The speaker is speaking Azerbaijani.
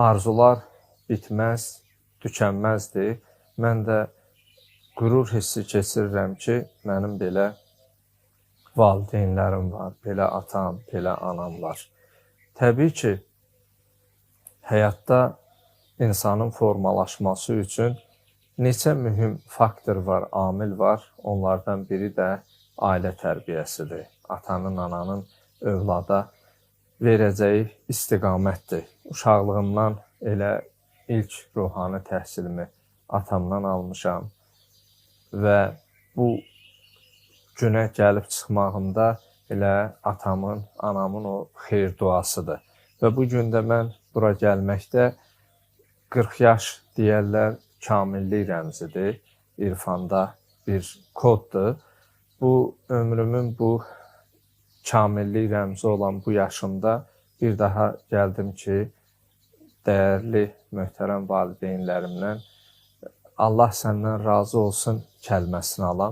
Arzular bitməz, tükənməzdir. Mən də qürur hissi keçirirəm ki, mənim belə valideynlərim var, belə atam, belə anam var. Təbii ki, həyatda insanın formalaşması üçün neçə mühüm faktor var, amil var. Onlardan biri də ailə tərbiyəsidir. Atanın, ananın övlada verəcəyi istiqamətdir. Uşaqlığımdan elə ilk ruhani təhsilimi atamdan almışam və bu günə gəlib çıxmağımda elə atamın, anamın o xeyir duasıdır. Və bu gün də mən bura gəlməkdə 40 yaş deyərlər kamillik rəmzidir. İrfanda bir koddur. Bu ömrümün bu kamillik rəmzi olan bu yaşımda bir daha gəldim ki, dəyərli, möhtərəm valideynlərimdən Allah səndən razı olsun kəlməsini alam.